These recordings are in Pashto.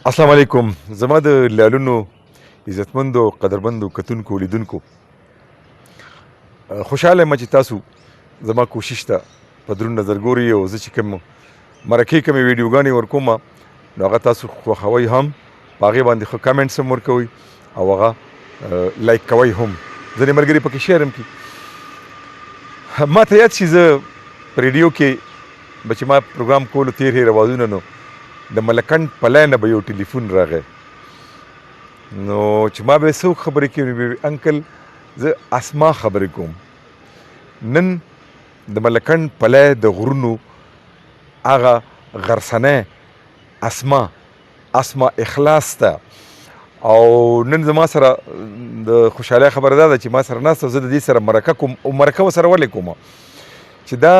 السلام علیکم. زما د لالونو عزتمندو قدرمندو کتونکو لیدونکو، خوشاله یم چې تاسو زما کوشش ته په درون نظر ګورئ او زه چې کوم مرکې کومې ویډیوګانې ورکوم نو هغه تاسو خوښوئ هم، په هغې باندې ښه کمنټس هم ورکوئ او هغه لایک کوئ هم، ځینې ملګري پکې شیر هم کړي. ما ته یاد شي زه په ریډیو کې به چې ما پروګرام کولو تیر هیر اوازونه، نو د ملکنډ په لاینه به یو ټلیفون راغی، نو چې ما به څوک خبرې کوي نو به انکل زه اسما خبرې کوم. نن د ملکنډ په لای د غرونو هغه غرسنۍ اسما، اسما اخلاص ته، او نن زما سره د خوشحالۍ خبره دا ده چې ما سره ناسته، زه د دې سره مرکه کوم. او مرکه ورسره ولې کوم؟ چې دا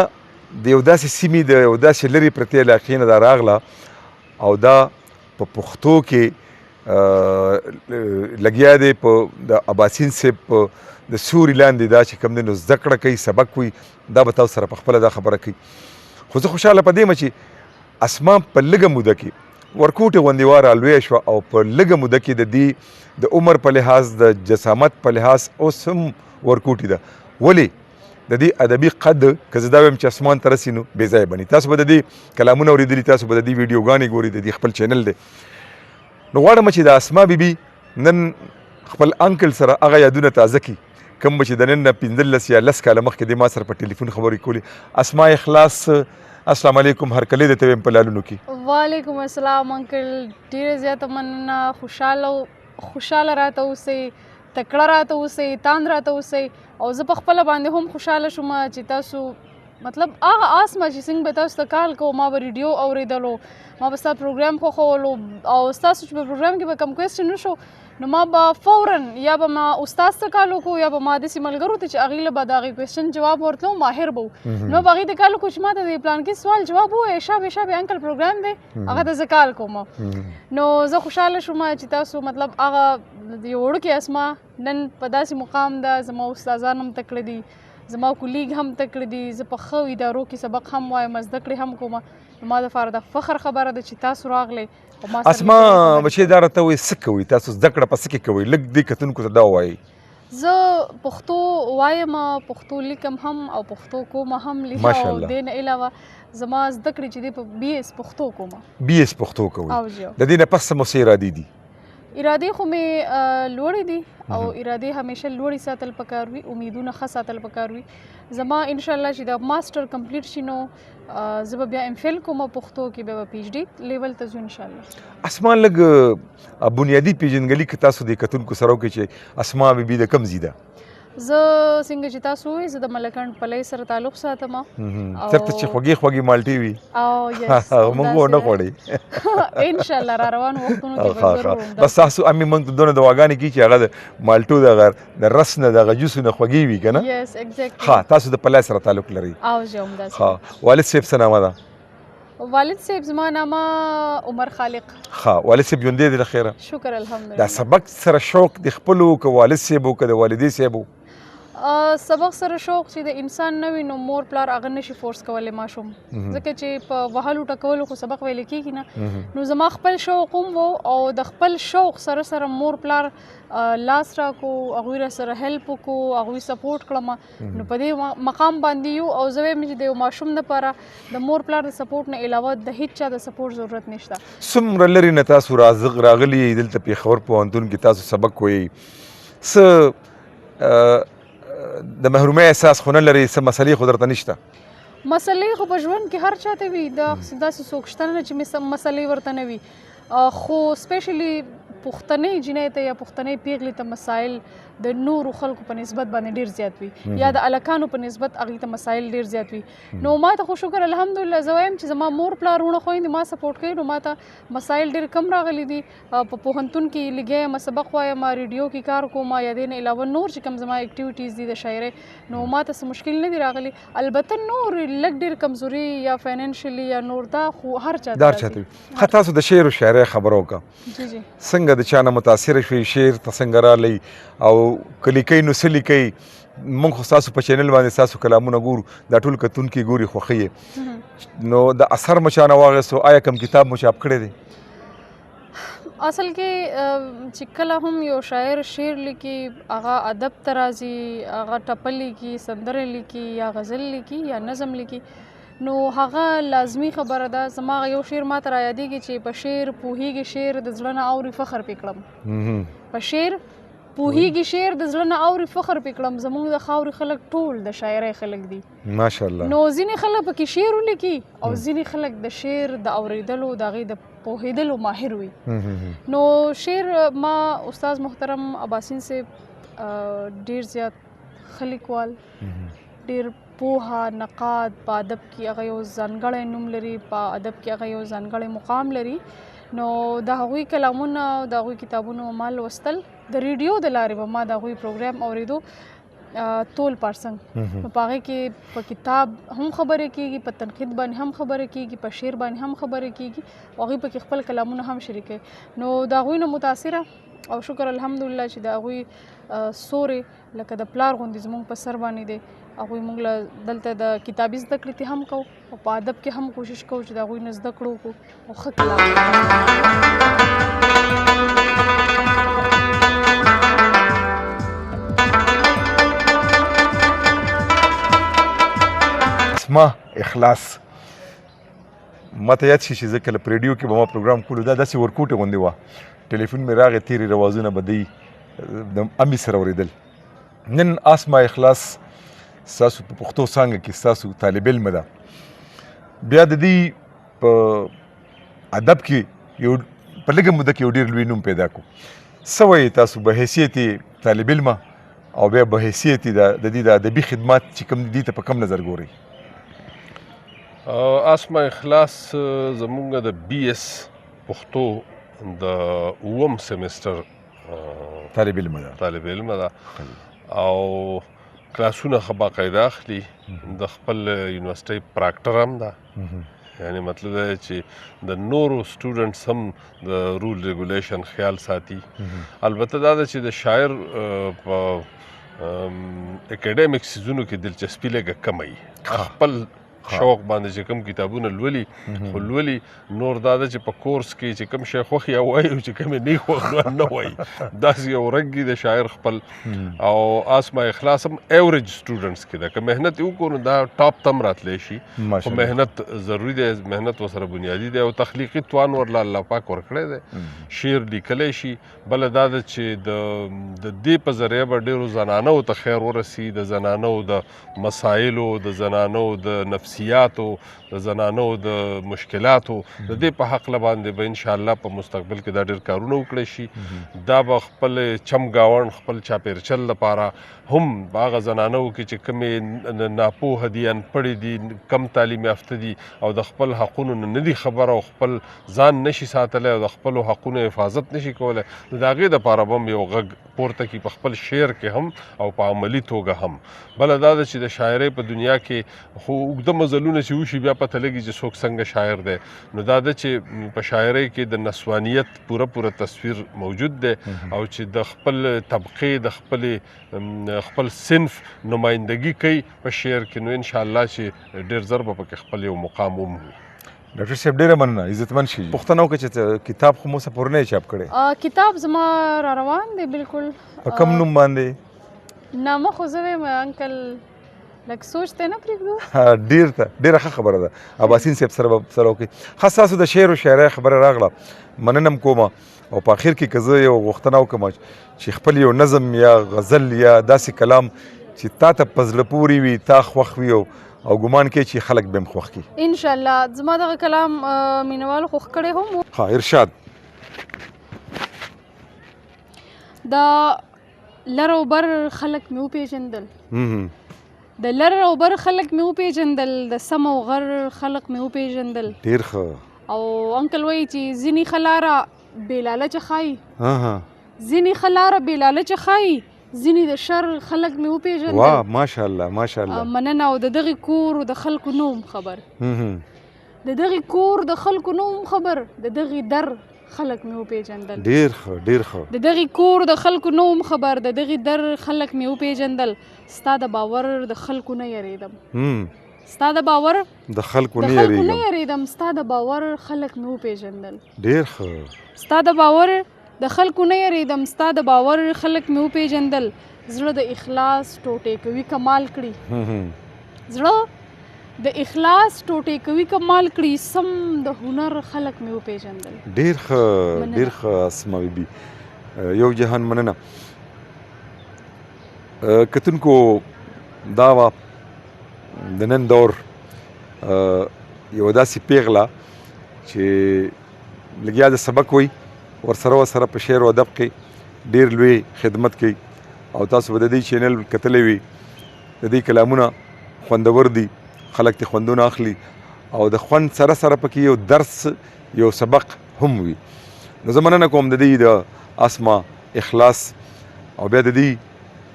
د یو داسې سیمې د یو داسې لرې پرتې علاقې نه دا راغله او دا په پښتو کې لګیا دی، په د اباسین صاحب په د سیوري لاندې دا چې کوم دی نو زده کړه کوي، سبق وي. دا به تاسو سره په خپله دا خبره کوي. خو زه خوشحاله په دې یم چې اسما په لږه موده کې ورکوټې غوندې وه رالویه شوه او په لږه موده کې د دې د عمر په لحاظ، د جسامت په لحاظ اوس هم ورکوټې ده. ولې د دې ادبي قد که زه دا وایم چې اسمان ته رسي نو بې ځایه بني. تاسو به د دې کلامونه اورېدلي، تاسو به د دې ویډیوګانې ګورئ، د دې خپل چینل دی. نو غواړم چې د اسما بي بي نن خپل انکل سره هغه یادونه تازه کړي کوم به چې د نن نه 15 یا 10 کاله مخکې د ما سره په ټلیفون خبرې کولې. اسما اخلاص، السلام علیکم، هرکلی درته وایم په لالونو کې. وعلیکم السلام انکل، ډېره زیاته مننه. خوشحاله خوشحاله راته اوسئ، تکړه راته اوسئ، تاند راته اوسئ. او زه په خپله باندې هم خوشحاله شوم چې تاسو مطلب هغه اسما چې څنګه به تاسو ته کال کوو، ما به ریډیو اورېدلو، ما به ستا پروګرام خوښولو او ستاسو چې په پروګرام کې به کوم کوېسچن وشو نو ما به فوراً یا به ما استاد ته کال وکړو یا به ما داسې ملګرو ته چې هغې له به د هغې کوېسچن جواب ورتلو، ماهر به وو، نو به هغې ته کال وکړو چې ما ته د پلان کې سوال جواب ووایه، شابه شابه انکل پروګرام دی، هغه ته زه کال کوم. نو زه خوشحاله شوم چې تاسو مطلب هغه یو وړوکی اسما نن په داسې مقام ده. زما استادان هم تکړه دي، زما کولیګ هم تکړه دي، زه په ښه ادارو کې سبق هم وایم، زده کړې هم کوم. نو ما دپاره د فخر خبره ده چې تاسو راغلئ. اسما بچې دا راته وایي څه کوئ تاسو، زده کړه په څه کې کوئ؟ لږ دې کتونکو ته دا ووایئ. زه پښتو وایم، پښتو لیکم هم او پښتو کوم هم لیکم، او دې نه علاوه زما زده کړې چې دی په بي ایس پښتو کوم. بي ایس پښتو کوئ؟ د دې نه پس څه مو څه ارادې دي؟ ارادې خو مې لوړې دي او ارادې همیشه لوړې ساتل پکار وي، امیدونه ښه ساتل پکار وي. زما انشاءالله چې دا ماسټر کمپلیټ شي نو زه به بیا ایم فل کوم پښتو کې، بیا به پی ایچ ډي لیول ته ځو انشاءالله. اسما لږ بنیادي پیژندګلي که تاسو دې کتونکو سره وکړئ چې اسما بي بي د کوم ځای ده؟ زه څنګه چې تاسو ووایئ زه د ملکنډ پلۍ سره تعلق ساتم. چېرته چې خوږې خوږې مالټې وي. او یس، موږ ونه خوړې. انشاءالله را روان وختونو کې به ضرور. بس تاسو امي موږ ته دونه دعاګانې کوي چې هغه د مالټو دغه د رس نه دغه جوسونه خوږې وي که نه؟ یس اګزیکټلی. ښه، تاسو د پلۍ سره تعلق لرئ؟ او زه همداسې. ښه، والد صاحب څه نامه ده؟ والد صاحب زما نامه عمر خالق. ښه، والد صاحب ژوندی دی له خیره؟ شکر الحمدلله. دا سبق سره شوق د خپل و که والد صاحب و که د والدې صاحب و؟ سبق سره شوق چې د انسان نه وي نو مور پلار هغه نشي فورس کولی ماشوم، ځکه چې په وهلو ټکولو خو سبق ویل کېږي نه. نو زما خپل شوق هم و او د خپل شوق سره سره مور پلار لاس راکو، هغوی را سره هیلپ وکړو، هغوی سپورټ کړم. نو په دې مقام باندې یو. او زه وایم چې د یو ماشوم دپاره د مور پلار د سپورټ نه علاوه د هیڅ چا د سپورټ ضرورت نشته. څومره لرې نه تاسو راغلي یئ دلته پېښور پوهنتون کې تاسو سبق وایئ، څه د محرومۍ احساس خو نه لرئ، څه مسلې خو درته نشته؟ مسلې خو په ژوند کې هر چاته وي، دا داسې څوک شته نه چې مسلې ورته نه وي. خو سپیشلی پښتنې جینۍ ته یا پښتنې پیغلې ته مسایل د نورو خلکو په نسبت باندې ډېر زیات وي، یا د هلکانو په نسبت هغوی ته مسایل ډېر زیات وي. نو ما ته خو شکر الحمدلله زه وایم چې زما مور پلار وروڼه خویندې ما سپورټ کوي، نو ما ته مسایل ډېر کم راغلي دي. په پوهنتون کې لګیا یم، سبق وایم، ریډیو کې کار کوم، یا دې نه علاوه نور چې کوم زما اکټیویټیز دي د شاعرۍ، نو ما ته څه مشکل نه دي راغلي. البته نور لږ ډېر کمزوري یا فاینانشلی یا نور دا خو هر چا ته دا هر چا ته وي. ښه، تاسو د شعر او شاعرۍ خبره وکړه. جی جی. څنګه د چا نه متاثر شوئ، شعر ته څنګه راغلئ او که لیکئ نو څه لیکئ؟ موږ خو ستاسو په چینل باندې ستاسو کلامونه ګورو، دا ټول کتونکي ګوري، خوښي یې. نو د اثر مو چا نه واخیستو؟ آیا کوم کتاب مو چاپ کړی دی؟ اصل کې چې کله هم یو شاعر شعر لیکي، هغه ادب ته راځي، هغه ټپه لیکي، سندره لیکي یا غزل لیکي یا نظم لیکي، نو هغه لازمي خبره ده. زما یو شعر ما ته رایادېږي چې په شعر پوهېږي شعر د زړه نه اوري فخر پې کړم، په شعر پوهېږي شعر د زړه نه اوري فخر پې کړم. زموږ د خاورې خلک ټول د شاعرۍ خلک دي، ماشاءالله. نو ځینې خلک پکې شعر ولیکي او ځینې خلک د شعر د اورېدلو د هغې د پوهېدلو ماهر وي. نو شعر ما استاد محترم اباسین صاحب ډېر زیات ښه لیکوال، ډېر پوهه، نقاد، په ادب کې هغه یو ځانګړی نوم لري، په ادب کې هغه یو ځانګړی مقام لري. نو د هغوی کلامونه او د هغوی کتابونه ما لوستل، د ریډیو د لارې به ما د هغوی پروګرام اورېدو، تول پارسنګ. نو په هغې کې په کتاب هم خبرې کېږي، په تنقید باندې هم خبرې کېږي، په شعر باندې هم خبرې کېږي، او هغوی پکې خپل کلامونه هم شریکوي. نو د هغوی نه متاثره او شکر الحمدلله چې د هغوی سورې لکه د پلار غوندې زموږ په سر باندې دی. هغوی موږ له دلته د کتابي زده کړې ته هم کوو او په ادب کې هم کوشش کوو چې د هغوی نه زده کړو وکړو او ښه کلام. اسما اخلاص ما ته یاد شي چې زه کله په ریډیو کې به ما پروګرام کولو، دا داسې ورکوټې غوندې وه، ټلیفون مې راغی، تېرې روازونه به دی د امي سره اورېدل. نن اسما اخلاص ستاسو په پښتو څانګه کې ستاسو طالب علم ده، بیا د دې په ادب کې یو په لږه موده کې یو ډېر لوی نوم پیدا کو. څه وایي تاسو به حیثیت طالب علمه او بیا به حیثیت د دې د ادبي خدمات چې کوم دي ته په کوم نظر ګورئ؟ اسما اخلاص زمونږ د بي اس پښتو د اووم سیمسټر طالب علم ده، طالب علم ده او کلاسونه ښه باقاعده اخلي، د خپل یونیورسټۍ پراکټر هم ده. یعنی مطلب دا دی چې د نورو سټوډنټس هم د رول ریګولیشن خیال ساتي. البته دا ده چې د شاعر په اکیډمیک سیزونو کې دلچسپي لږه کمه وي، خپل شوق باندې چې کوم کتابونه لولي خو لولي، نور دا ده چې په کورس کې چې کوم شی خوښ یا وایي او چې کوم یې نه خوښ نو نه وایي، داسې یو رنګ دی د شاعر خپل. او اسما اخلاص هم ایوریج سټوډنټس کې ده، که محنت یې وکړو نو دا ټاپ ته هم راتلی شي، خو محنت ضروري دی، محنت ورسره بنیادي دی او تخلیقي توان ورله الله پاک ورکړی دی، شعر لیکلی شي. بله دا ده چې د دې په ذریعه به ډېرو زنانو ته خیر ورسي، د زنانو د مسایلو، د زنانو د نفسیاتو، د زنانو د مشکلاتو، د دې په حقله باندې به انشاءالله په مستقبل کې دا ډېر کارونه وکړی شي. دا به خپل چم ګاونډ، خپل چاپېرچل لپاره هم په هغه زنانو کې چې کومې ناپوهه دي، انپړې دي، کم تعلیم یافته دي او د خپل حقونو نه نه دي خبر او خپل ځان نشي ساتلی او د خپلو حقونو حفاظت نشي کولی، نو د هغې دپاره به هم یو غږ پورته کړي په خپل شعر کې هم او په عملي توګه هم. بله دا ده چې د شاعرۍ په دنیا کې خو اوږده مزلونه چې وشي بیا پته لګي چې څوک څنګه شاعر دی. نو دا ده چې په شاعرۍ کې د نسوانیت پوره پوره تصویر موجود دی او چې د خپل طبقې، د خپل صنف نمایندګي کوي په شعر کې، نو انشاءالله چې ډېر زر به پکې خپل یو مقام ومومي. ډاکټر صاحب ډېره مننه، عزتمن شي. پوښتنه وکړه چې کتاب خو مو څه پورې نه چاپ کړی؟ کتاب زما را روان دی. بالکل. په کوم نوم باندې؟ نامه خو زه وایم انکل، لږ سوچ ته نه پرېږدو. ډېره ښه خبره ده. اباسین صاحب سره به سره وکړي. ښه، ستاسو د شعر و شاعرۍ خبره راغله، مننه هم کومه. او په اخر کې که زه یو غوښتنه وکړم چې خپل یو نظم یا غزل یا داسې کلام چې تا ته په زړه پورې وي، تا خوښ وي او ګمان کوي چې خلک به هم خوښ کړي. انشاءالله زما دغه کلام مینوالو خوښ کړی هم و. ښه، ارشاد. د لر او بر خلک مې وپېژندل. د لر او بر خلک مې وپېژندل، د سم او غر خلک مې وپېژندل. ډېر ښه. او انکل وایي چې ځینې ښه لاره بې لالچه ښایي. ځینې ښه لاره بې لالچه ښایي، ځینې د شر خلک مې وپېژندل. واه، ماشاءالله، ماشاءالله. مننه. او د دغې کور د خلکو نه وم خبر. د دغې کور د خلکو نه وم خبر، د دغې در خلک مې وپېژندل. ډېر ښه، ډېر ښه. د دغې کور د خلکو نه وم خبر، د دغې در خلک مې وپېژندل. ستا د باور د خلکو نه یریدم. ستا د باور د خلکو د نه خلکو نه یریږم. یریدم، ستا د باور خلک مې وپېژندل. ډیر ښه. ستا د باور د خلکو نه یریدم، ستا د باور خلک مې وپېژندل. زړه د اخلاص ټوټې کوي کمال کړي، زړه د اخلاص ټوټې کوي کمال کړي، سم د هنر خلک مې وپېژندل. ډیر ښه. مننه. ډیر ښه اسما بي بي، یو جهان مننه. کتونکو، دا وه د نن دور یوه داسې پیغله چې لګیا د سبق وایي، ورسره ورسره په شعر او ادب کې ډیر لوی خدمت کوي. او تاسو به د دې چینل کتلی وي، د دې کلامونه خوندور دي، خلک ترې خوندونه اخلي او د خوند سره سره پکې یو درس یو سبق هم وي. نو زه مننه کوم د دې د اسما اخلاص او بیا د دې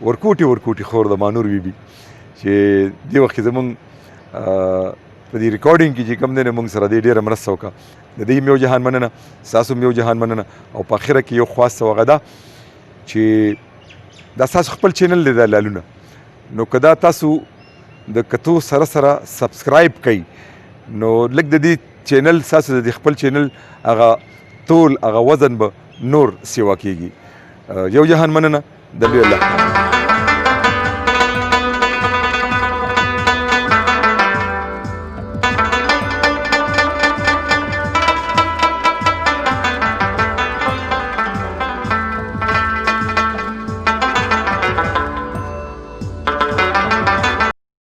ورکوټي ورکوټي خور د مانور بي بي چې دې وخت کې زمونږ په دې ریکارډینګ کې چې کوم دی نو موږ سره دې ډېره مرسته وکړه. د دې هم یو جهان مننه، ستاسو هم یو جهان مننه. او په اخره کې یو خواست هغه ده چې دا ستاسو خپل چینل دی دا لالونه، نو که دا تاسو د کتو سره سره سبسکرایب کړئ نو لږ د دې چینل ستاسو د دې خپل چینل هغه تول هغه وزن به نور سیوا کیږي. یو جهان مننه، د لوی الله.